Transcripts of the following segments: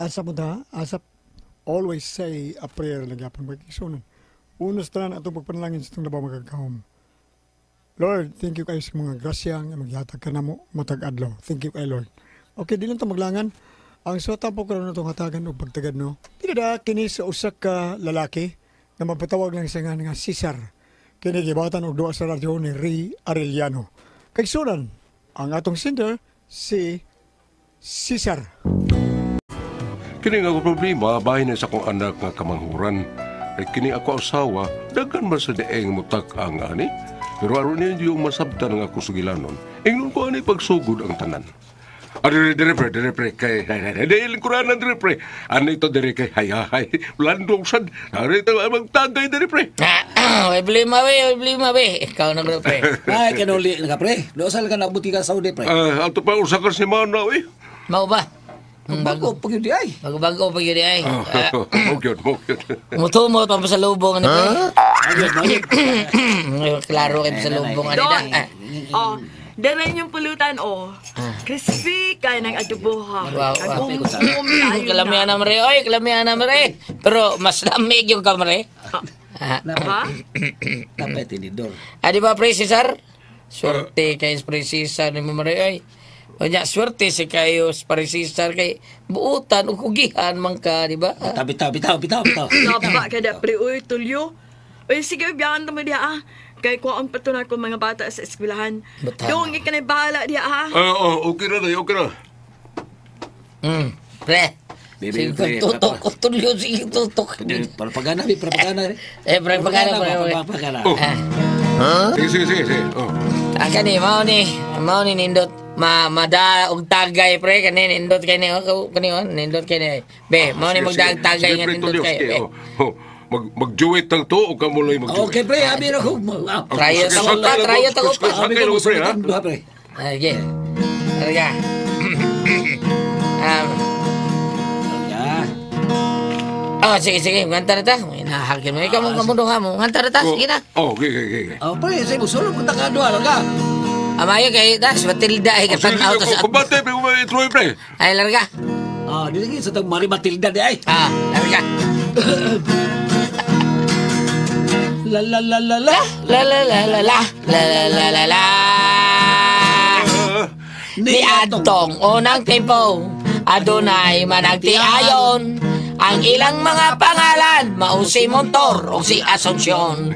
Asa mo ta, asap always say a prayer lang gyapon, mga igsuonan. Unos tanan, atong pagpanalangin sa itong labaw makagagahom. Lord, thank you kayo sa mga grasya nga maghatag ka namo matag adlaw. Thank you kay Lord. Okay, di lang ta maglangan. Ang suwata po karon natong hatagan og pagtagad, no. Tinada kini sa usa ka lalaki nga mapatawag lang sa nga nga Cesar. Kini gibatan og duwa sa radyo ni Ray Arellano. Kay sunan ang atong singer, si Cesar. Kini nga ako problema, bahin na sa akong anak nga kamanghuran. Kay kini ako asawa, daghan man sa daeng mutak ang ani. Pero aron ninyo yung masabtan nga ako sugilanon. Ingnon ko ani pagsugod ang tanan. Ah, dire, dire, pre, dire, pre, kay, dahil lingkuranan, dire, pre. Ano ito, dire, kay, hay, hay, landong sad. Ano ito, magtagay, dire, pre. Ah, may problema, we, may problema, we. Ikaw na, pre. Ay, kanuli na ka, pre. Doon ka nabuti ka sa Saudi, pre. Ah, ato pa, usa ka semana, eh. Mao ba? Ang Bago, bago. pag yun di ay. Bago-bago pa yun ay. Ah, mo gyud, mo gyud. Mutumo pa sa lubong ni pre. Ayun, ayun. Klaro kay sa lubong ani da. Don. Oh, dala yung pulutan, oh. Crispy kay ng adobo, ha. Wow. Kag um, Kalamian na mare, oy, kalamian na mare. Pero mas lamig yung kamare. Ah, Ha? Tapay tinidor. Ah, di ba, pre, Cesar? Swerte kay pre Cesar ni mo mare, oy. Unya, swerte si kayo pre Cesar kay buutan ug kugihan man ka, di ba? Bitaw, bitaw, bitaw, bitaw, bitaw. Napa ka da, pre, uy, tulyo. Uy, sige, biyahan mo diha, ah. Kay kuhaan pa to na akong mga bata sa eskwelahan. Butang. Dong, ikanay bahala diha, ha. Ah, oh, okay na, day, okay na. Pre. Baby, Sige, pre, tutok ko tulyo, sige, tutok. Propaganda, bi, propaganda. Eh, propaganda, pre, pre. Propaganda. Oh. Sige, sige, sige, sige. Oh. Ah, kani, mao ni nindot. Ma, mada og tagay, pre, kani nindot kay ni, oh, kani, oh, nindot kay ni. Be, mao ni Sige, magdaag sige. tagay Sige, nga pre, nindot Tulio, kay. sige, Be. oh. Oh. Mag-duet lang to o kamo lang mag-duet? Okay, pre, abi na ko. Ah, Trayo Sige, ta sakay ko pa, lang trayo ko. ta ko pa. Sakay Abi lang ko, ko, pre, ha? sulitan duha, pre. Ah, sige. Talaga. Ya. Oh, sige, sige, nganta na ta. May nahagin mo. Ikaw mo kamundo ha mo. Nganta na ta, sige na. Oh, okay, okay, okay. Oh, pre, say mo sulod ko ta ka duha ka. Amayo kay das Matilda ay Oh, sige, katanaw sige, ta sa. kumbate, pre, kumbate, Troy, pre. Ay, larga. Ah, dili gyud sa tag Mari Matilda di ay. Ah, larga. La la la la la. La la la la la la la la la la. Ni adtong unang tempo, adunay managtiayon. Ang ilang mga pangalan mao si Montor o si Asuncion.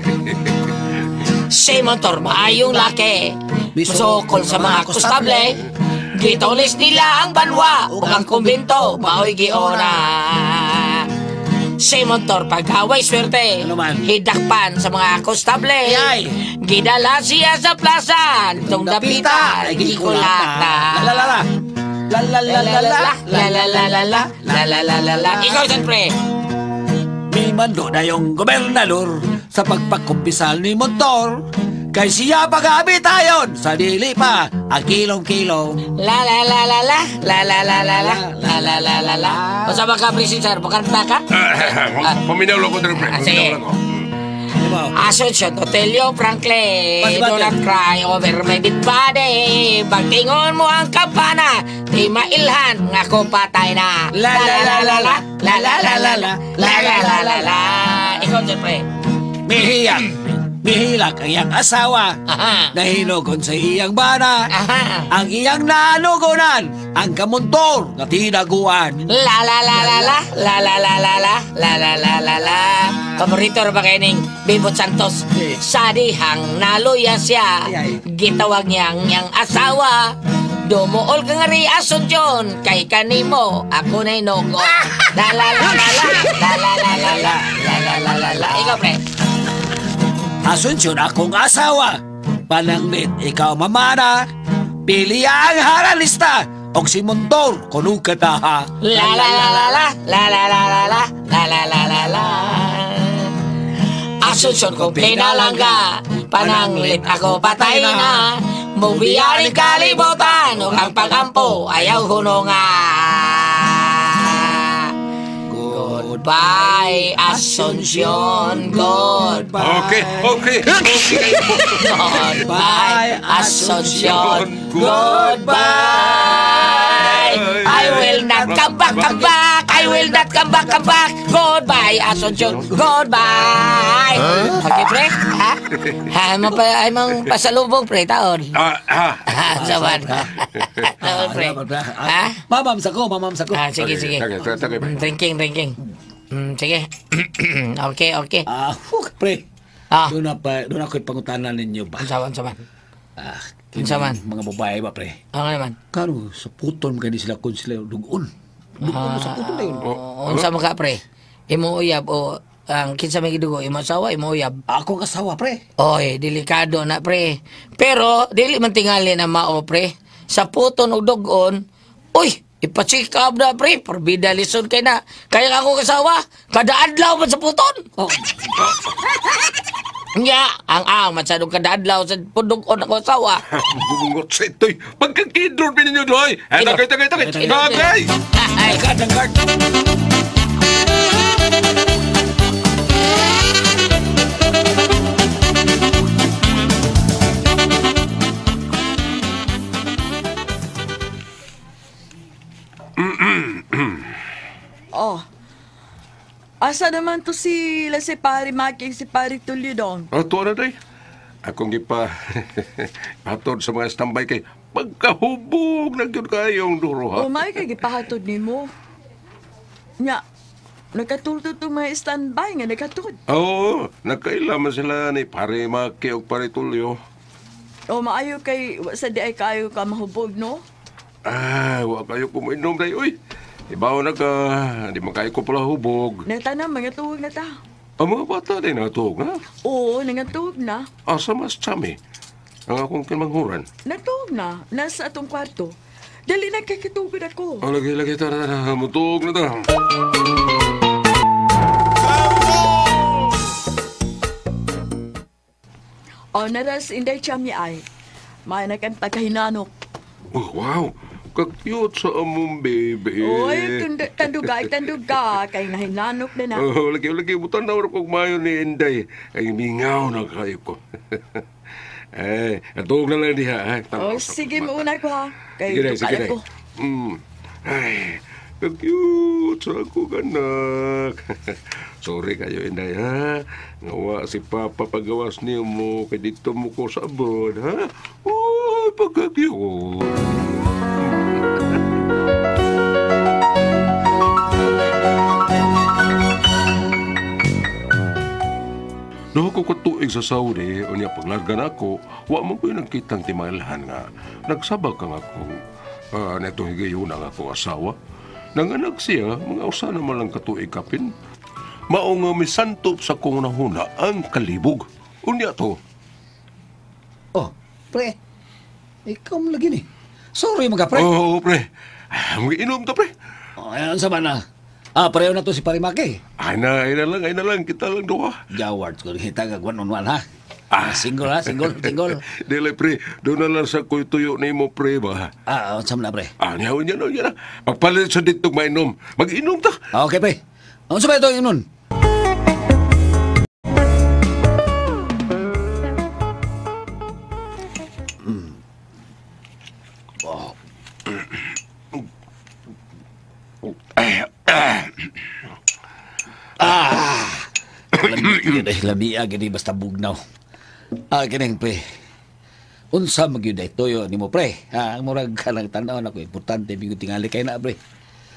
Si Montor maayong laki, musukol sa mga kustable. Gitulis nila ang banwa ug ang kumbento mao'y giuna. Si Montor pagkaway swerte, Ano man? hidakpan sa mga kustable. Ay! Gidala siya sa plaza, tong dapita, ay gikulata. La la la la. La la la la la. La la la la la la la la la la. Ikaw siyempre. Mimando na yung gobernador sa pagpakumpisal ni Montor. Kay siya pag-abi tayon sa dili pa ang kilong-kilong. La la la la la la la la la la la la la la la. Unsa ba ka, pre Cesar? Makanta ka? Paminaw lang ko, pre. Ah, Paminaw sige. lang ko. Di ba? Asuncion Otelio Franklin, Bati-bati. do not cry over my dead body. Pagtingon mo ang kampana, di mailhan nga ko patay na. La, la, la, la, la. La la la la la la la la la la. Ikaw siyempre. Mihiyang, mihilak ang iyang asawa. Nahinugon sa iyang bana. Ang iyang nanugunan, ang kamontor nga tinaguan. La la la la la la la la la la la la la la la. Paborito ra ba kay ning Bibot Santos? Eh. Sa dihang naluya siya, Ay, ay. gitawag niyang niyang asawa. Dumuol ka nga ri Asuncion, kay kanimo ako na'y nogo. La la la la la la la la la la la la la la la. Ikaw, pre. Asunsyon akong asawa. Pananglit ikaw mamana. Pili ang haralista. Og si Montor kuno kataha. La la la la la la la la la la la la la la la. Asunsyon kong pinalangga, pananglit ako patay na. Mubiyaring kalibutan, ug ang pagampo ayaw hununga. Goodbye, Asuncion, goodbye. Okay. Goodbye, Asuncion, goodbye. I will not come back, come back. I I will not come back, come back. Goodbye, Asuncion. Goodbye. Okay, pre? Ha? Ha, mo pa ay mong pasalubong, pre, taon. Ah, ah. Ha, sawan. Taon, pre. Ha? Mamam sa ko, mamam sa ko. Ah, sige, sige. Tagay, tagay, tagay, pre. Drinking, drinking. Sige. Okay, okay. Ah, huk, pre. Ah. Doon na pa, doon ako'y pangutana ninyo ba? Unsa unsa man? Ah, Unsa man? Mga babae ba, pre? Ano naman? Kano sa puton kani sila kung sila dugon. Dugon sa puton na yun. Oh, unsa man ka, pre? Imo uyab o ang kinsa may gidugo, imo asawa, imo uyab. Ako ang asawa, pre. Oy, delikado na, pre. Pero dili man tingali na mao, pre. Sa puton og dugon, uy, ipa-check up na, pre. Porbida lison kay na. Kaya nga ako kasawa, kada adlaw man sa puton. Oh, Nya, ang ang man sa kada adlaw sa dugon ako asawa. Bumungot sa ito'y pagkakidror ninyo doy. Eh, tagay, tagay, tagay. Tagay! Ay, guard, ang guard. Oh. Asa naman to sila si Pare Maki, si Pare Tulio dong? Oh, tuwa na day. Akong gipa patod sa mga standby kay pagkahubog na gyud kayong duro ha. Oh, may kay gipahatod nimo. Nya, nakatulto to mga standby nga nakatod. Oo, nagkaila man sila ni Pare Maki og Pare Tulio. Oh, maayo kay wa sa di ay kayo ka mahubog, no? Ah, wa kayo kumainom day uy. Ibaw na ka, di man kayo ko pala hubog. Nata na, mga tuwag na ta. Ang mga bata din natuog na. Oo, nangatuog na. Asa mas chami. Ang akong kinmanghuran. Natuog na. Nasa atong kwarto. Dali na kay kitugod ako. Oh, lagi, lagi, tara, tara, mutuog na ta. Oh, naras inday chami ay. May na kang pagkahinanok. Oh, wow. Ka-cute sa among baby. Oy, tandugay, tanduga. Kay nahinanok na na. Oh, lagi, lagi, butan na kog mayo ni Inday. Ay, mingaw na kayo ko. Eh, atuog na lang diha. Ha? Oh, sige, mauna ko ha. Kay Sige na, sige tukad na. ako. Ay, ka-cute sa akong anak. Sorry kayo, Inday, ha? Ngawa si Papa pagawas niyo mo, kay dito mo ko sa abroad, ha? Uy, pagka-cute. Duha ko katuig sa Saudi, unya paglarga na ako, wa mo ko'y nagkitang timailhan nga. Nagsabag kang akong, netong higayon ang akong asawa. Nanganak siya, mga usa naman lang katuig kapin. Mao nga misantop sa kong nahuna ang kalibog. Unya to. Oh, pre. Ikaw mo lagi ni. Sorry mga pre. Oo, pre. Mag-inom ta, pre. Oh, ayan sa man na. Ah, pareho na to si Pare Maki. Ay na, ay na lang, ay na lang. Kita lang duha. Jaward ko kita kag one on one ha. Ah, single ha, single, single. Dili, pre. Doon na lang sa kuy tuyo nimo, pre ba? Ah, unsa man na pre? Ah, niya, niya, niya na. Pagpalit sa dito mainom. Mag-inom ta. Ah, okay pre. Unsa ba ito inon? Lami gini basta bugnaw. Ah, kining pre. Unsa magyud ay tuyo nimo pre. Ah, murag ka lang tan-aw nako importante bigo tingali kay na pre.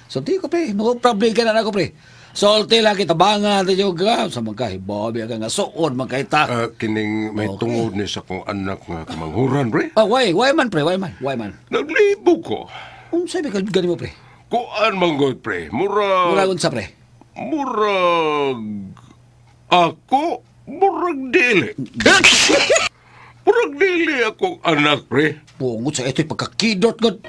So di ko pre, no problem ka na nako pre. Solti lang kita banga tayo ka sa mga hibabi ka nga suon man kay ta. Ah, kining may Okay. tungod ni sa kong anak nga kamanghuran, pre. Ah, why man pre, why man? Why man? Naglibog ko. Unsa ba gani mo pre? Kuan man god, pre. Murag... Murag unsa pre? Murag... Ako, murag dili. Murag dili akong anak, pre. Pungot sa ito'y pagkakidot god.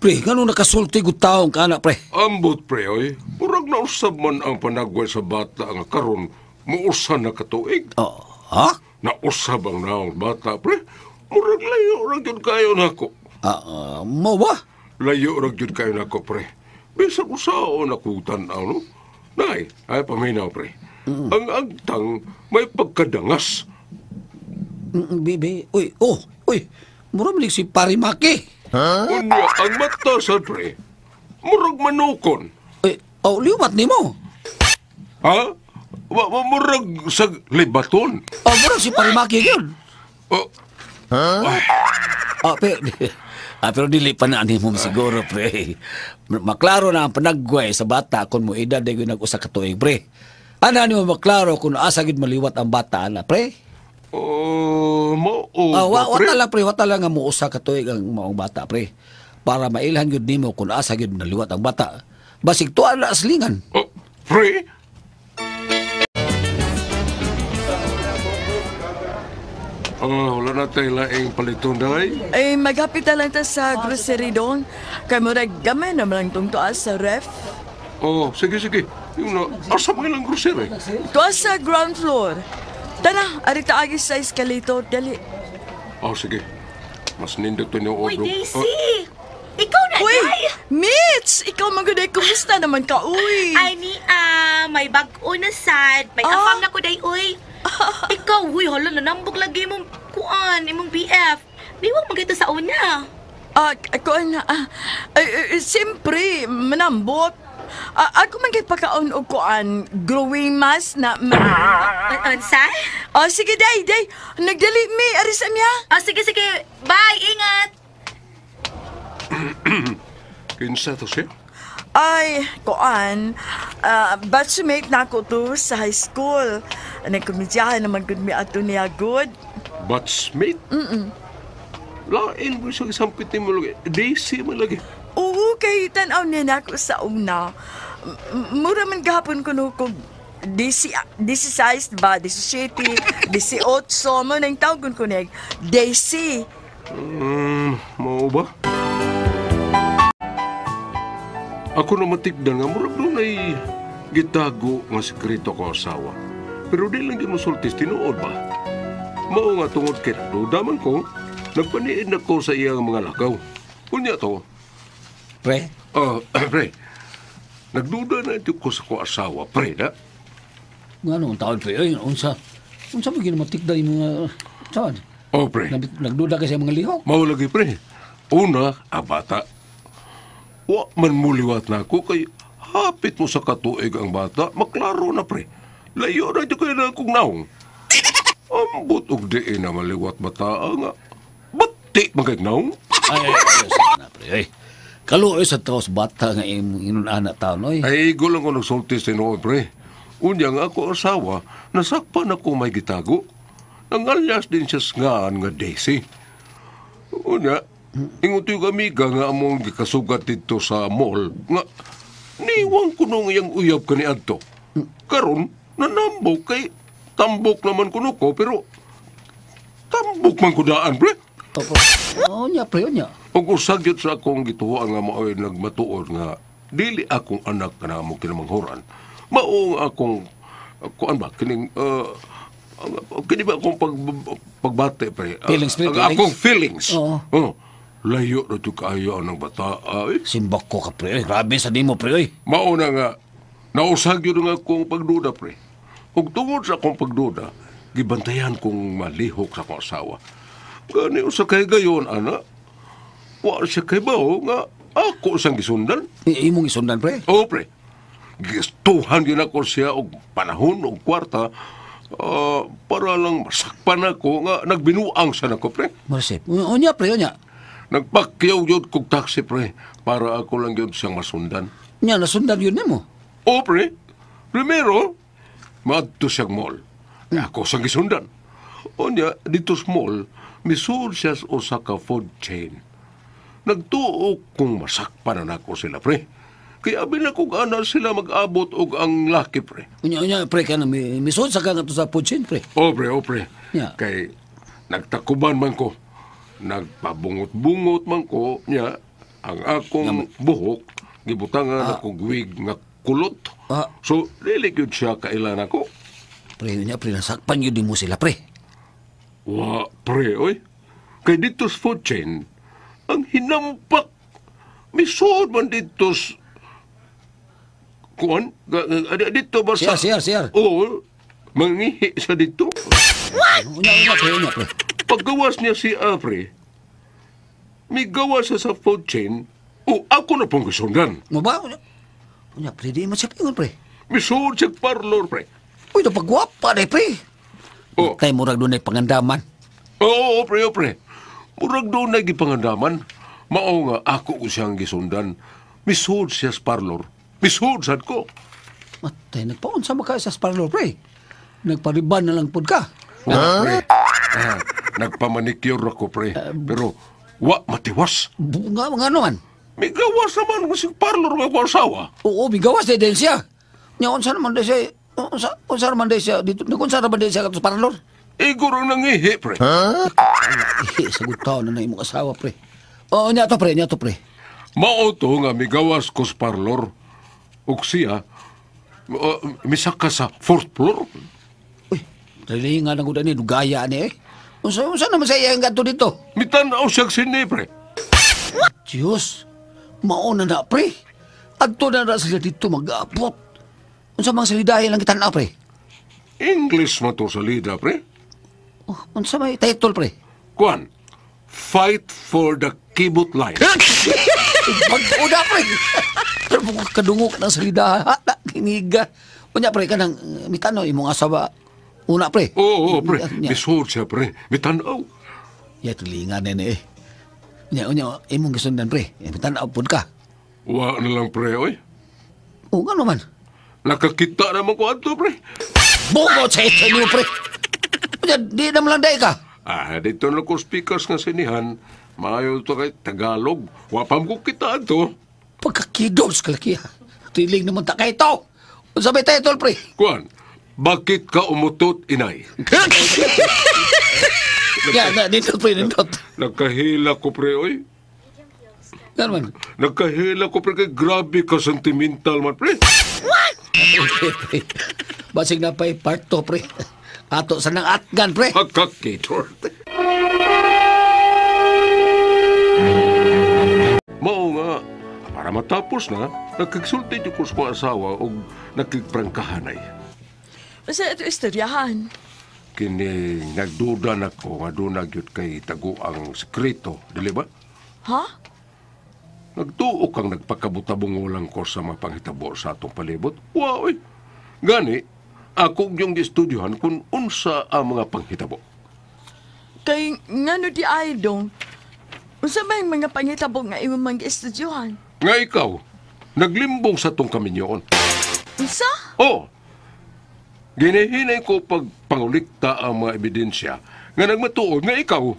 Pre, ngano nakasulti gud taong ka anak pre? Ambot, pre, oy. Murag nausab man ang panagway sa bata nga karon muusa na katuig. Oh, ha? Nausab ang naong bata, pre. Murag layo ra gyud kayo nako. Ah, mo ba? Layo ra gyud kayo nako, pre. Bisag usaon ako tan-aw, no? Nay, ay paminaw, pre. Ang agtang may pagkadangas. Bibi, uy, oh, uy. Mura man si Parimaki. Unya ang mata sa pre. Murag manukon. Eh, oh, liwat nimo. Ha? Wa, wa murag sa libaton. Oh, murag si Parimaki yun. Oh, Ah, pero, pero dili pa na nimo siguro, pre. Maklaro na ang panagway sa bata kung mo edad ay nag-usa ka tuig, pre. Ana nimo maklaro kung asa gid maliwat ang bata ana, pre? Oh, mao Ah, wa, ba, pre? wata lang pre, wata lang nga muusa ka tuig ang maong bata, pre. Para mailhan gyud nimo kung asa gyud naliwat ang bata. Basig tuwa na aslingan. Oh, pre? Oh, wala na tayo laing paliton, day. Ay, maghapit na lang ta sa grocery doon. Kay murag gamay naman lang tong tuas sa ref. Oh, sige, sige. Yung na, asa mga ilang grocery? Tuas sa ground floor. Tara, arita agi sa escalator, dali. Oh, sige. Mas nindot to niyo Uy, odro. Daisy! Ikaw na, Uy, Day! Mitch! Ikaw maguday, kumusta naman ka, uy? Ay, ni, may bag-o na sad. May Ah. afam na ko, day, uy. Ikaw, uy, hala, nanambog lagi imong kuan, imong BF. Liwag magito sa una. Ah, kuan, ay, ay, siyempre, manambot. Ah, ako man kay pakaon og kuan, growing mask na Unsa? Ah, sige, day, day. Nagdali mi, aris niya. Ah, sige, sige. Bye, ingat! Kinsa to siya? Ay, kuan, batchmate na ako to sa high school. Nagkomedyahan naman gud mi ato niya, good. Batchmate? Mm-mm. Lain mo siyang isampit mo lagi. Daisy man lagi. Oo, kay tan-aw niya na ako sa una. Mura man gahapon ko no kog DC, DC sized ba, 17, 18, mo nang tawgon ko niya, Daisy. Mao ba? Ako na matigdan nga, murag doon ay gitago nga sekreto ko asawa. Pero di lang gyud mosultis tinuod ba? Mao nga tungod kay duda man ko, nagpaniid na ko sa iyang mga lakaw. Unya to, Pre, ah, pre, nagduda na ito ko sa ko asawa, pre, na. Nga nung taon, pre, ay, unsa, unsa ba ginamatikda yung mga, saan? Oh, pre. Nagduda kasi mga lihok. Mao lagi, pre. Una, ang bata. Wa man muliwat na ako kay hapit mo sa katuig ang bata, maklaro na, pre. Layo na ito kayo na akong naong. Ambot og diin na maliwat bata nga. Bati man kay naong. Ay, ay, ay, sana, pre, ay. Kaluoy sa tao sa bata nga imong inun-ana taon, oy. Ay, igo lang ko nagsulti sa tinuod, pre. Unya nga ako asawa, nasakpan ako may gitago. Nangalyas din siya ngaan nga Daisy. Unya, ingon yung amiga nga among gikasugat dito sa mall, nga niwang kuno nga iyang uyab kani adto. Karon, nanambok kay tambok naman kuno ko, pero tambok man ko daan, pre. Opo. Oh, nya, pre, nya. Ug usag gyud sa akong gituoan nga mao'y nagmatuod nga dili akong anak kana mo kinamanghuran. Mao ang akong kuan ba kining kini ba akong pagbate pre? Feelings, pre, Ang feelings. akong feelings. Oo. Oh, layo na to kaayo ang bata. Ay. Simbak ko ka, pre. Ay, grabe sa nimo, pre, oy. Mao na nga nausag gyud ang akong pagduda pre. Ug tungod sa akong pagduda, gibantayan kong malihok sa akong asawa. Gani usa kay gayon ana. Wa siya kay bao nga ako sang gisundan. Imong isundan, pre. Oo, pre. Gistuhan yun ako siya og panahon og kwarta para lang masakpan ako nga nagbinuang sa nako, pre. Marisip. Unya, pre, unya. Nagpakyaw yun kog taxi, pre, para ako lang yun siyang masundan. Nya, nasundan yun nimo. Oo, pre. Primero, maadto siyang mall. Ako siyang gisundan. Unya, dito sa mall, misuod siya sa usa ka food chain. Nagtuo kong masakpan na nako sila, pre. Kaya abi na kong ana sila mag-abot og ang laki, pre. Unya, unya, pre, ka na, misod sa ka nga to sa food chain, pre. O, pre, o, pre. Yeah. Kay nagtakuban man ko. Nagpabungot-bungot man ko niya ang akong buhok gibutangan akong wig nga kulot. Ah. So, dili gyud siya kailan ako. Pre, unya, pre, nasakpan yun mo sila, pre. Wa, pre, oy. Kay dito sa food chain, ang hinampak, misuod man dito sa kuan, dito ba sa... Siya, siya, siya. Oo, mangihi sa dito. Unya, unya, pre, unya, pre. Paggawas niya si pre, Migawa siya sa food chain o ako na pong gisundan. Mo ba? Unya, pre, di man siya pingon, pre. Misuod siya parlor, pre. Uy, napagwapa na, pre. Oh. Kay murag doon ay pangandaman. Oo, pre, oh, pre. Murag doon na gipangandaman. Mao nga ako ko siyang gisundan. Misuod siya sa parlor. Misuod sad ko. Matay, nagpaunsa mo ka sa parlor, pre. Nagpariban na lang pud ka. Wa, pre. Ah, nagpamanicure ako, pre. Pero wa matiwas. Nga, nga naman. Migawas naman ko sa parlor nga ko asawa. Oo, bigawas na din siya. Nya, unsa naman din siya, unsa naman din siya, dito, unsa naman din siya sa parlor. Igor ang nangihi, pre. Eh, sagot tao na na imong asawa, pre. Oo, nya to, pre, nya to, pre. Mao to nga migawas ko sa parlor. Ug siya, misaka sa fourth floor. Uy, nga na gud ani, dugaya ni eh. Unsa naman sa iya ang gadto dito? Mitanaw siya sine, pre. Diyos, mauna na, pre. Adto na na sila dito mag-aabot. Unsa mang salidahin lang kita na, pre? English man to sa lida, pre. Oh, unsa may title, pre? Kuan, fight for the kibot line. Pag-una, pre. Pero kung kadungok ng salida, ha, na, kiniga. Unya, pre, kanang mitano imong asawa. Una, pre. Oo, pre. Nya, Misuod siya, pre. Mitanaw. Ya, tulingan na eh. Unya, unya, imong gisundan, pre. Mitanaw pud ka. Wa na lang, pre, oy. O, nga naman. Nakakita naman ko adto, pre. Bungot sa ito niyo, pre. Unya, di naman lang day ka. Ah, dito na ko speakers nga sinihan. Maayo to kay Tagalog. Wapam ko kita adto. Pagkakidos, kalakiha. Tiling naman ta kay ito. Unsa may title, pre? Kuan, bakit ka umutot, inay? Ya, na, nindot, pre, nindot. Nagkahila ko, pre, oy. Nga naman. Nagkahila ko, pre, kay grabe ka sentimental man, pre. Pre, basig na pa'y part 2, pre. Ato sa nang atgan, pre. Pagkakidor. Mao nga, para matapos na, nakigsulti ko sa kong asawa og nakigprangkahanay. Basta ito istoryahan. Kini nagduda na ko nga doon na gyud kay tago ang sekreto, dili ba? Ha? Nagtuo kang nagpakabutabong ko sa mga panghitabo sa atong palibot. Wow, oy. Gani, ako yung gistudyohan kung unsa ang mga panghitabo. Kay ngano di ay dong. Unsa may mga pangitabo nga imong mga estudyohan? Nga ikaw, naglimbong sa tong kaminyoon. Unsa? Oh, ginihinay ko pag pangulikta ang mga ebidensya nga nagmatuod nga ikaw,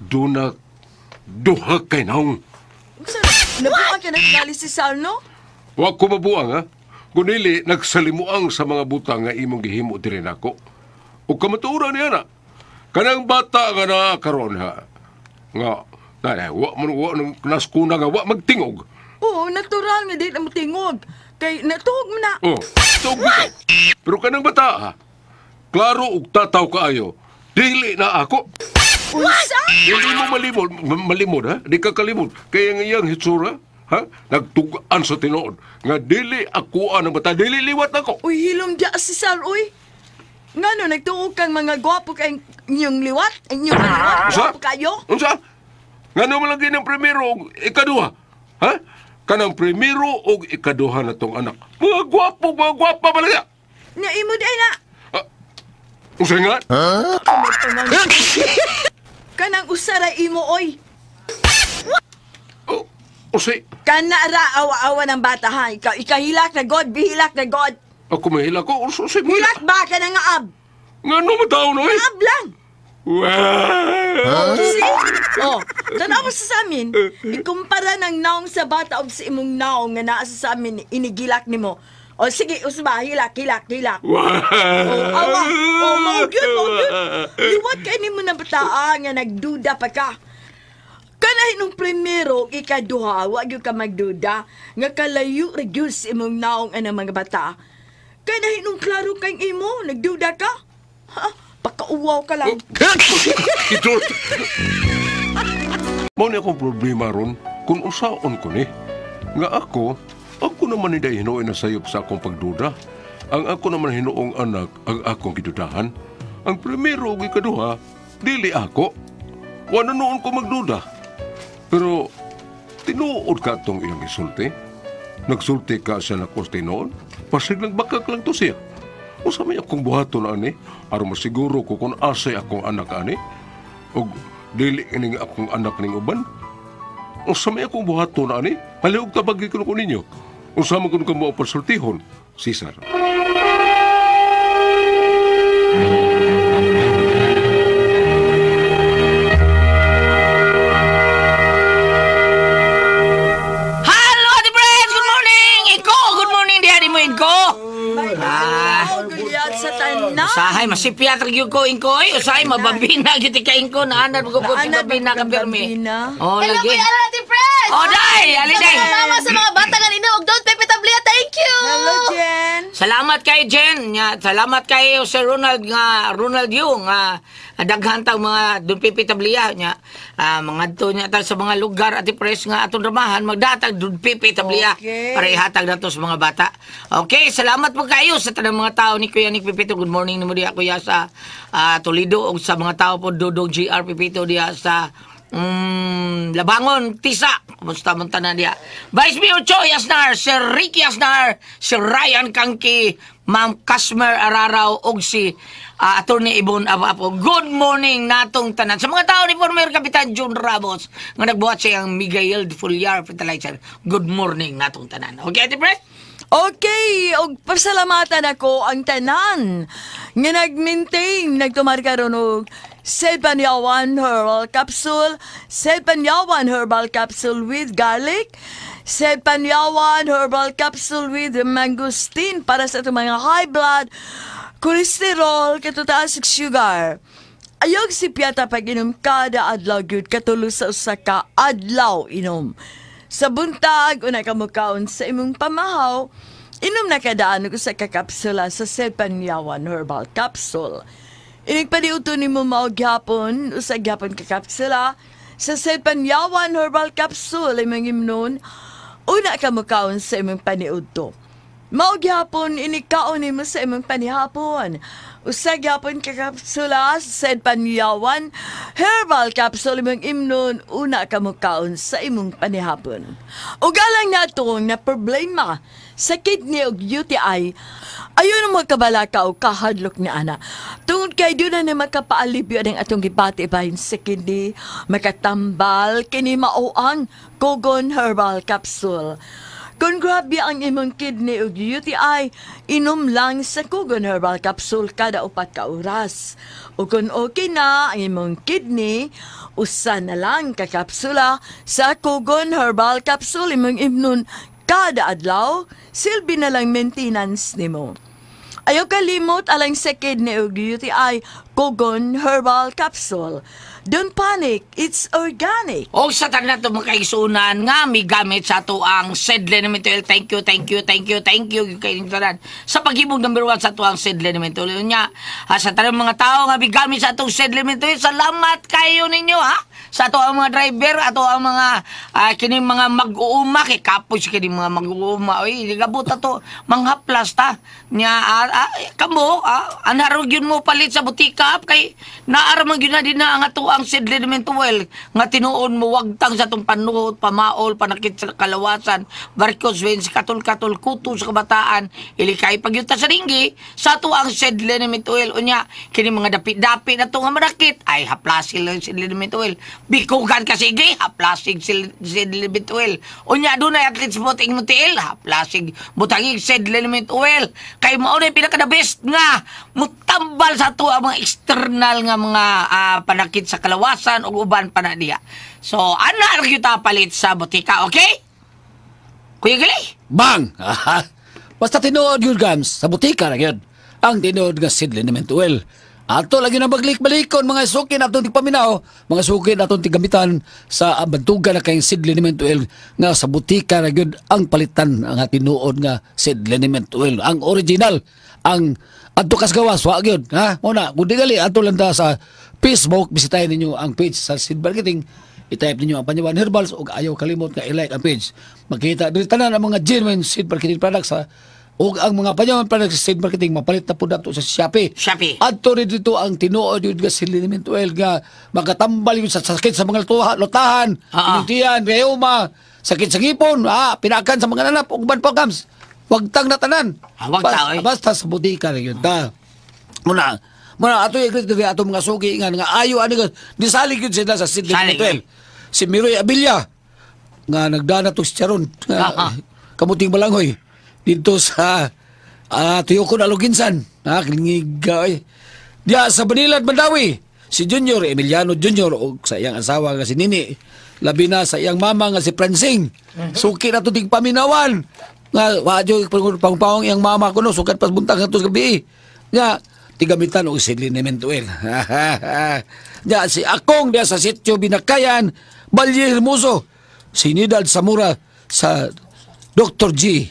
duna duha kay naong. Unsa? Nabuang ka nagkali si Sal, no? Wa ko mabuang ha. Kunili nagsalimuang sa mga butang nga imong gihimo diri nako. Ug kamatuoran niya na. Kanang bata nga naa karon ha. Nga na wa man wa nang naskuna nga wa magtingog. Oo, natural nga di na mo tingog. Kay natuog mo na. Oh, tuog bitaw. Pero kanang bata ha. Klaro ug tataw kaayo. Dili na ako. Unsa? Dili mo malimod, malimod ha. Di ka kalimod. Kaya nga iyang hitsura, ha? Nagtugaan sa tinuod. Nga dili ako ang bata, dili liwat ako. Uy, hilom diya si Sal, uy. Ngano, nagtuog kang mga gwapo kay inyong liwat? Inyong liwat? Unsa? Gwapo kayo? Unsa? Ngano man lagi ng primero og ikaduha? Ha? Kanang primero og ikaduha na tong anak. Mga gwapo, mga gwapa malaga. Nga imo di ay na. Ah, unsa nga? Kanang usara imo, oy. Oh, usay. Kana ra awa-awa ng bata ha. Ikaw, ikahilak na God, bihilak na God. Ako mahila ko, usay mo. Hilak ba ka na nga ab? Ngano mo tao no eh? Ab lang. Wow! See? Oh, tanaw mo sa amin. Ikumpara ng naong sa bata og sa imong naong nga naa sa amin inigilak nimo. O sige, usba, hilak, hilak, hilak. Wow! Oh, awa. Oh, mao gyud, mao gyud. Liwat kay nimo na bataa nga nagduda pa ka. Kanahin nung primero, ikaduha, wa gyud ka magduda nga kalayo ra gyud sa imong naong anang mga bata. Kanahin nung klaro kang imo, nagduda ka. Ha? Pakauwaw ka lang. Kidot! Mao ni akong problema ron kung usaon ko ni. Nga ako, ako naman hindi hinuoy na sayop sa akong pagduda. Ang ako naman hinuong anak ang akong gidudahan. Ang primero ug ikaduha, dili ako. Wala noon ko magduda. Pero tinuod ka itong iyang isulti? Nagsulti ka siya na kos tinuod? Pasig nagbakak lang to siya. Unsa may akong buhaton ani? Aron masiguro ko kung asay akong anak ani? Og dili ining akong anak ning uban? Unsa may akong buhaton ani? Palihog tabagi ko ko ninyo. Unsa man kun kamo ang pasultihon? Cesar. Hello, Ate Friends! Good morning! Iko! Good morning, diha ni mo, Inko! Ah, Gulyat sa tanan. usahay, masipyat ra gyud ko, Inko. Oy, usahay, mababina gyud ka, Inko. Naanad mo ko si Naanad Babina ka, Bermi. Babina. Oh, Hello, lagi. Kuya Alan, Ate Fred! Oh, day! Ali, Sa day! mga mama, sa mga bata nga nino, og Don Pepe Tablia, thank you! Hello, Jen. Salamat kay Jen, nga salamat kay Sir Ronald nga Ronald Yu nga daghan tag mga dun pipi tabliya nya mga to nya ta sa mga lugar at press nga atong ramahan magdatag dun pipi tabliya Okay. para ihatag nato sa mga bata. Okay, salamat po kayo sa tanang mga tao ni Kuya Nick Pipito. Good morning nimo diha kuya sa Toledo ug sa mga tao po Dudong GR Pipito diha sa Labangon, Tisa. Kumusta man tanan diha? Vice Mayor Choi Asnar, Sir Ricky Asnar, Sir Ryan Kangki, Ma'am Casmer Araraw ug si Attorney Ibon Apo. Good morning natong tanan. Sa mga tao ni former Kapitan June Ramos nga nagbuhat siya ang Miguel Fulyar Fertilizer. Good morning natong tanan. Okay, Ate Pre? Okay, og pasalamatan ako ang tanan nga nag-maintain, nagtumar karon og Sepanyawan Herbal Capsule, Sepanyawan Herbal Capsule with garlic, Sepanyawan Herbal Capsule with mangosteen para sa itong mga high blood, cholesterol, katutaas ug sugar. Ayog si Piata pag inom kada adlaw gyud katulo sa usa ka adlaw inom. Sa buntag una ka mukaon sa imong pamahaw, inom na kadaan og usa ka kapsula sa Sepanyawan Herbal Capsule. Inig paniuto nimo mao gyapon, usa gyapon ka kapsula sa Sepanyawan Herbal Capsule imong imnon, una ka mukaon sa imong paniudto. Mao gyapon inikaon nimo sa imong panihapon. Usa gyapon ka kapsula sa Panyawan Herbal Capsule imong imnon una ka mukaon sa imong panihapon. Ug alang natong na problema sa kidney ug UTI, ayon ang magkabalaka o kahadlok ni ana. Tungod kay doon na makapaalibyo ang atong gibati bahin sa kidney, makatambal kini mao ang Kogon Herbal Capsule. Kung grabe ang imong kidney ug UTI, inom lang sa Kogon Herbal Capsule kada 4 ka oras. O kung okay na ang imong kidney, usa na lang ka kapsula sa Kogon Herbal Capsule imong imnon kada adlaw, silbi na lang maintenance nimo. Ayaw kalimot alang sa kidney ug UTI, Kogon Herbal Capsule. Don't panic, it's organic. O sa tanan to mga kaigsunan nga may gamit sa ato ang Seed Liniment Oil. Thank you, thank you, thank you, thank you kay tanan. Sa paghimog number 1 sa ato ang Seed Liniment Oil nya. Sa tanan mga tao nga may gamit sa atong Seed Liniment Oil, salamat kayo ninyo ha. Sa ato ang mga driver, ato ang mga kining mga mag-uuma kay kapoy si kining mga mag-uuma oy, gabot ato manghaplas ta. Nya kamo anharog yun mo palit sa butika kay naara man gyud na din na ang ato ang Seed Liniment Oil nga tinuon mo wagtang sa atong panuhot, pamaol, panakit sa kalawasan, varicose veins, katol-katol, kuto sa kabataan, ilikay pagyuta sa ringgi sa ato ang Seed Liniment Oil. Unya kini mga dapi-dapi na to nga manakit ay haplasil lang Seed Liniment Oil. Bikugan ka sige, haplasig Seed Liniment Oil. Unya dunay athlete's foot ing tiil, haplasig butangig Seed Liniment Oil. Kay mao na pinaka the best nga mutambal sa ato ang mga external nga mga panakit sa kalawasan ug uban pa na diha. So ana ra gyud ta palit sa botika, okay? Kuya Gali? Bang! Basta tinuod yun, Gams. Sa butika na yun. Ang tinuod nga Seed Liniment Oil. Ato lagi na baglik-balikon, mga sukin atong tigpaminaw, mga sukin atong tigamitan sa bantugan na kayong Seed Liniment Oil nga sa butika na yun ang palitan ang tinuod nga Seed Liniment Oil. Ang original, ang adto kas gawas, wa gyud. Ha? Muna, kung di gali, ato lang ta sa Facebook, bisitahin ninyo ang page sa Seed Marketing. I-type ninyo ang Panyawan Herbals o ayaw kalimot nga i-like ang page. Makita diri tanan ang mga genuine Seed Marketing products sa Ug ang mga panyaman pa sa Seed Marketing mapalit na po nato sa Shopee. Shopee. Adto rin dito ang tinuod yun nga liniment oil nga makatambal yun sa sakit sa mga lutahan, inutian, rheuma, sakit sa ngipon, pinakan sa mga nanap, ug uban pa gams. Wag tang natanan. Ah, wag ta, oy. Basta sa butika rin yun ta. Muna, muna ato i-greet diri ato mga suki nga nga ayo ani nga nisalig yun sila sa Seed Salig, Liniment Oil. Si Miroy Abilla nga nagdana to si Charon nga, kamuting balanghoy dito sa Tuyokon Aloginsan. Kingiga oy. Diya sa Banilad Mandawi si Junior Emiliano Junior og sa iyang asawa nga si Nini. Labi na sa iyang mama nga si Francing. Suki na to ting paminawan. Nga wa jud pangpawang iyang mama kuno sukat pas buntag ngadto sa gabi. Nga tigamitan og si liniment oil. Diya si Akong diya sa sitio Binakayan, Valle Hermoso. Si Nidal Zamora sa Dr. G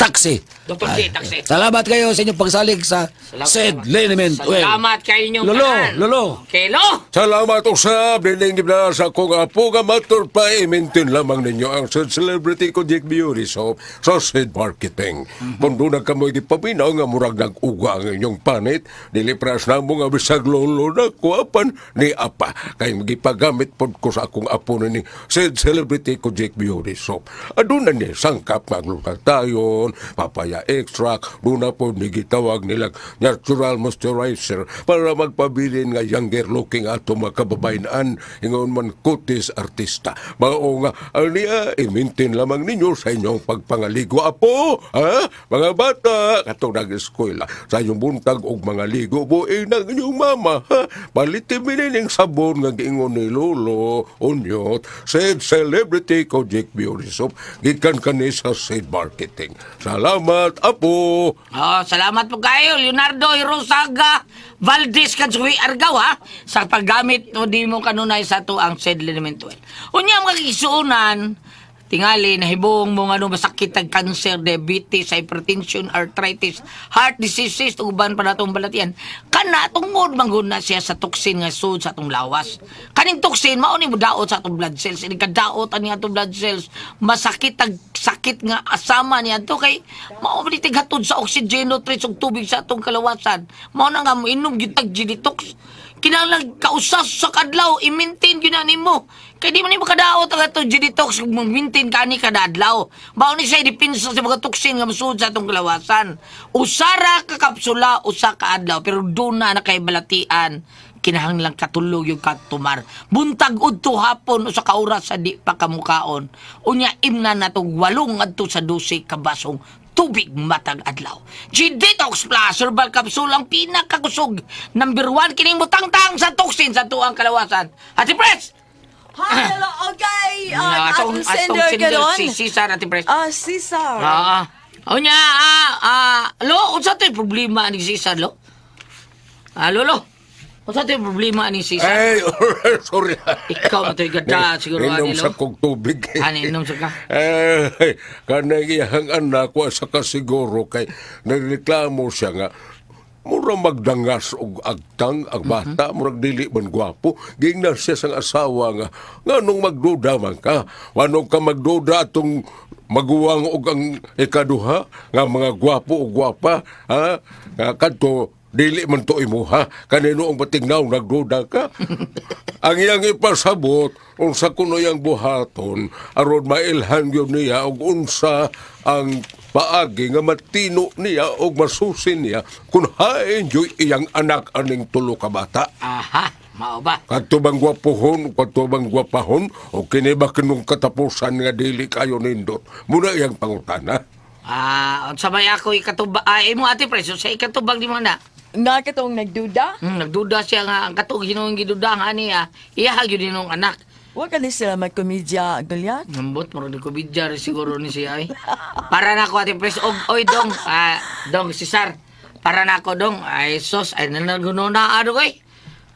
Taxi. Dr. G, Taxi. Salamat kayo sa inyong pagsalig sa Said Liniment Oil. Salamat kayo inyong Lolo, tanan. Lolo. Okay, lo. Salamat usab nining na sa akong apo nga matur pa i-maintain lamang ninyo ang Said Celebrity ko Jack Beauty Soap sa Said Marketing. Kung doon kamoy gipaminaw nga murag nag-uga ang inyong panit, dili pras na mo nga bisag lolo na kuapan ni apa. Kay gipagamit pod ko sa akong apo ni Said Celebrity ko Jack Beauty Soap. Aduna ni sangkap nga glutathione, papaya extract, doon na po ni gitawag nilang natural moisturizer para magpabilin nga younger looking ato mga kababayan ingon man kutis artista. Mao nga aniya i-maintain lamang ninyo sa inyong pagpangaligo apo, ha? Mga bata katong nag-eskwela sa inyong buntag og mga ligo buing ng inyong mama, ha? Palitin ning sabon nga giingon ni Lolo Unyot Said Celebrity Kojic Beauty Soap gikan kani sa Said Marketing. Salamat apo. Oh, salamat po kayo, Leonardo Hirosaga Valdez Kadsui Argao, ha, sa paggamit o di mo kanunay sa to ang Said Liniment Oil. Unya mga kisuunan, tingali nahibong mo nga masakit ang cancer, diabetes, hypertension, arthritis, heart diseases, uban pa natong balatian. Kana tungod manggod na siya sa toxin nga sud sa atong lawas. Kaning toxin mao ni modaot sa atong blood cells. Ini kadaot ani atong blood cells, masakit ag sakit nga asama niya to kay mao man tighatod sa oxygen nutrients ug tubig sa atong kalawasan. Mao na nga moinom gyud tag G-detox. Kinahanglan kausas sa kadlaw, i-maintain gyud na nimo. Kay di man nimo kadaot ang atong G-detox kung mag-maintain ka ni kada adlaw. Mao ni siya depensa sa mga toxin nga mosuod sa atong kalawasan. Usara ka kapsula, usa ka adlaw, pero doon na kay balatian. Kinahanglan katulog yung katumar. Buntag udto hapon usa ka oras sa di pa kamukaon. Unya imna na tong 8 ngadto sa 12 ka basong tubig matag adlaw. G-Detox Plus Herbal Capsule ang pinakakusog. Number 1 kining mutangtang sa toxin sa tuang kalawasan. Ate Pres! Hi, hello, okay. Atong Atong sender karon. si Cesar, Ate Pres. Cesar. Unya, lo, unsa to'y problema ni Cesar, lo? Lolo, unsa to'y problema ni Cesar? Ay, sorry. Ikaw na to'y ganda, siguro, Inom ani, sa lo. kong tubig. Ani, inom sa ka? Eh, kanang iyang anak wa sa kasiguro kay nagreklamo siya nga mura magdangas og agtang ang bata, murag dili man gwapo. Gingnan siya sang asawa nga nganong magduda man ka, wanong ka magduda atong maguwang og ang ikaduha nga mga gwapo og gwapa, ha? Nga kadto dili man to imuha kanino ang patignaw nagduda ka. Ang iyang ipasabot unsa kuno iyang buhaton aron mailhan gyud niya og unsa ang paagi nga matino niya og masusin niya kun hain jud iyang anak aning tulo ka bata. Aha, mao ba? Kadto bang gwapohon, kadto bang gwapahon, o kini ba kinong katapusan nga dili kayo nindot? Muna iyang pangutana. Unsa may ako ikatubang, imo Ate Pres, sa ikatubang di mo na. Nga katong nagduda? Nagduda siya nga ang katong hinuong gidudahan niya, iya gyud ninong anak. Wa ka ni sila magkomedya, Goliath? Nambot, murag nagkomedya rin siguro ni siya ay. Para na ako Ate Pres, og oy dong, dong Cesar. Para na ako dong, ay sos, ay nanaguno na ano kay.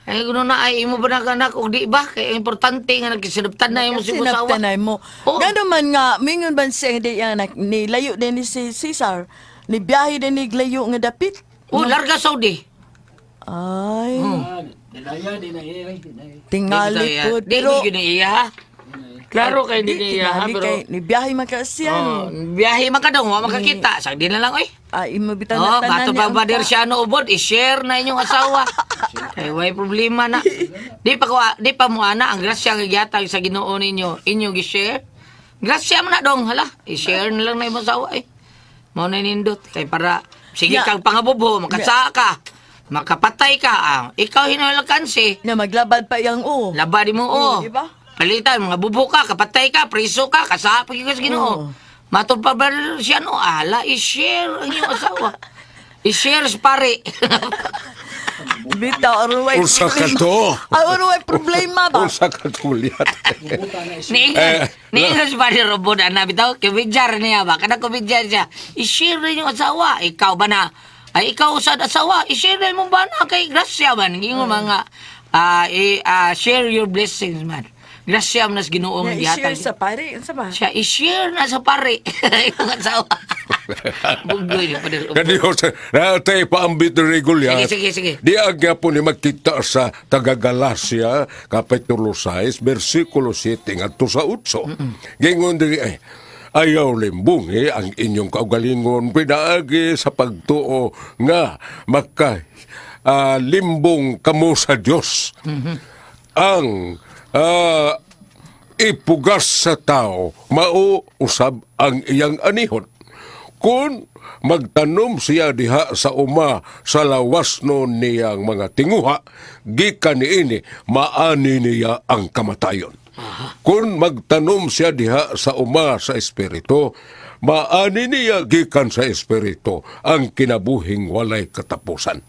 Ay guno na ay imo ba na anak og di ba? Kay importante nga nagkisinabtan na imo si asawa. Sinabtanay mo. Oo. Gano man nga, mingon man siya hindi ang anak, ni layo din ni si Cesar. Ni biyahe din ni layo nga dapit. Oh, larga Saudi. Ay, tingali po. Di Pero, gyud ni iya. Klaro kay Di, hindi niya, ha, tingali pero kay ni biyahe man ka siya. Oh, biyahe man ka dong, wa makakita. Sagdi na lang oy. Ay, imo bitaw Oh, na tanan bato niya pa ang ba siya no ubod, i-share na inyong asawa. Kay way problema na. Di pa mo ana ang grasya nga gihatag sa Ginoo ninyo, inyo gi-share. Grasya mo na dong, hala. I-share na lang na imong asawa eh. Mao na nindot kay para sige kang pangabubo, makasaa ka. Makapatay ka. Ah, ikaw hinalakansi. Na maglabad pa yang o. Laba di mo, Oo, oh. di ba? Palitan, mga bubo ka, kapatay ka, priso ka, kasapa ka sa Ginoo. Oo. Matod pa ba siya, no? Ala, i-share ang iyong asawa. I-share sa pare. Bitaw, aruway Unsa ka to? Aruway problema ba? Unsa ka to, Goliath? Niingan si pare robot, ana, bitaw, kubidjar niya ba? Kada kubidjar siya, i-share rin yung asawa. Ikaw ba na, ay, ikaw sa asawa, i-share rin mo ba na kay grasya man. Yung mga, share your blessings man. Grasya man nas Ginoo Na nga i-share gihatag. sa pare, unsa ba? Siya, i-share na sa pare. Yung asawa. Bugoy ni Padre Obod. Kaniyo, natay paambit ni Goliath. Sige, sige, sige. Di agya po ni magkita sa taga-Galacia, Kapitulo 6, versikulo 7, ngadto sa 8. Gingon diri ay, ayaw limbungi ang inyong kaugalingon pinaagi sa pagtuo nga maka limbong kamo sa Dios. Ang ipugas sa tao, mao usab ang iyang anihon. Kung magtanom siya diha sa uma sa lawas no niyang mga tinguha, gikan niini maani niya ang kamatayon. Kung magtanom siya diha sa uma sa espiritu, maani niya gikan sa espiritu ang kinabuhing walay katapusan.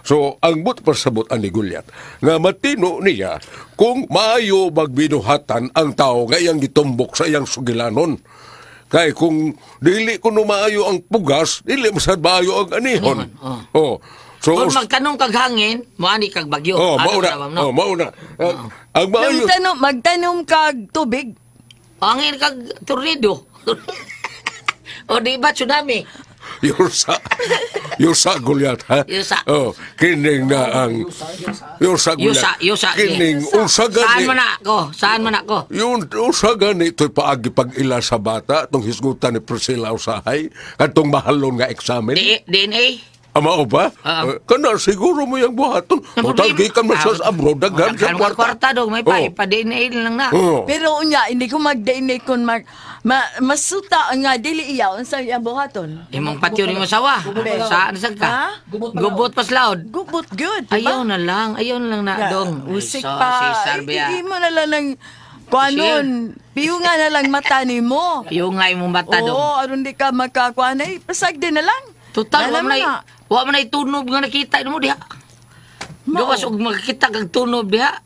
So, ang but pasabot ani Goliath, nga matino niya kung maayo magbinuhatan ang tao nga iyang gitumbok sa iyang sugilanon. Kay kung dili kuno maayo ang pugas, dili masad maayo ang anihon. Oh. So, Kung magtanong kag hangin, moani kag bagyo. oh, Ano mauna. na, ma'am, no? Oh, mauna. Ang maayo Magtanom kag tubig. Hangin kag tornado. O di ba tsunami? Yusa Goliath, ha? Yusa. Oh, kining na ang Yusa Goliath. Yusa, yusa. Kining unsa Saan gani. man ako? Saan man ako? Yun, unsa gani ito'y paagi pag-ila sa bata, itong hisgutan ni Priscilla usahay, katong mahalon nga examen. DNA? Ama o ba? Oo. Kana siguro mo yung buhaton. Total, gikan man siya sa abroad, daghan siya kwarta. Kwarta dong, may pa, Oh. ipa-DNA lang na. Oo. Pero unya hindi ko mag-DNA kun mag masuta nga dili iya unsa iyang buhaton. Imong patyo ni mo sawa. Saan sa ka? Ha? Gubot pa slaod. Gubot good, di ba? Ayaw na lang, ayaw na lang na Ya, dong. Ay, Usik so, pa. si Sarbia. Imo na lang ng kuanon. Piyo nga na lang mata nimo. Yung nga imong bata dong. Oo, aron di ka makakuan ay pasag din na lang. Total, wa Alam man na. wa man ay tunob nga nakita mo diha. Mao. Gawas og makakita kag tunob diha.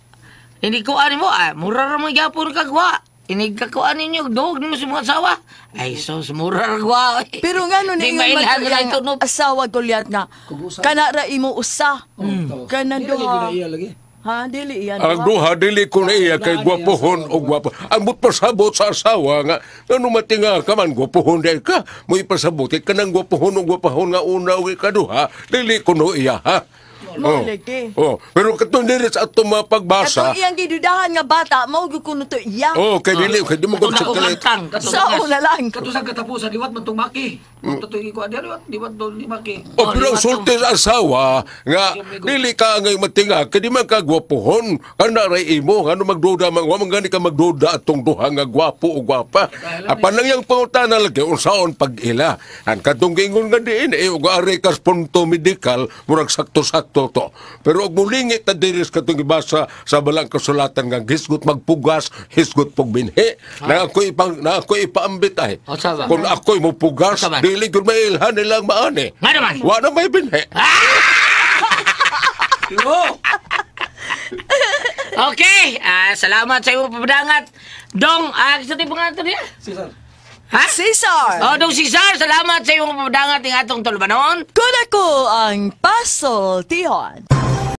Hindi ko ani mo, mura ra man gyapon kag wa. Inig ka kuan ninyo, duhog nimo sa mga asawa. Ay, so mura ra gwa. Pero nga no Di ni mailhan na ang tunob. asawa Goliath nga. Kana ra imo usa. Kana Dili duha. na iya lagi. Ha, dili iya Ang duha dili ko na iya kay gwapohon o gwapo. Ang but pasabot sa asawa nga ngano matinga ka man gwapohon dahil ka. Mo ipasabot kay kanang gwapohon o gwapahon nga una o ikaduha dili ko no iya ha. Mao lagi. Oh, pero katong diri sa atong mga pagbasa. Katong iyang gidudahan nga bata, mao gyud kuno to iya. Oh, kay dili kay di mo Katong kon akong kantang, katong Sa una lang. Kato sa katapusan liwat man tong maki. Kato ikuan diha liwat liwat do ni maki. Oh, pero ang sulti sa asawa nga dili ka ngay matinga kay di man ka gwapohon. Kana ray imo ngano magduda man wa man gani ka magduda atong duha nga gwapo o gwapa. Apan lang yang pangutana lagi unsaon pag-ila. Ang katong giingon nga diin eh og ari kas punto medikal murag sakto-sakto to. Pero og mulingit ta diri sa katong gibasa sa balang kasulatan nga hisgot magpugas, hisgot pugbinhi. Na ako ipang na ako ipaambit ay. O, saba. Kung ako'y mopugas, Saba. dili gyud mailhan nilang maani. Nga naman. Wa na may binhi. Yo. Okay, salamat sa imong papadangat. Dong, sa tipo nga ito niya? Cesar. Ha? Cesar. Oh, Dong Cesar, salamat sa imong papadangat ng atong tulubanon. Kuna ko ang Pasol Tihon.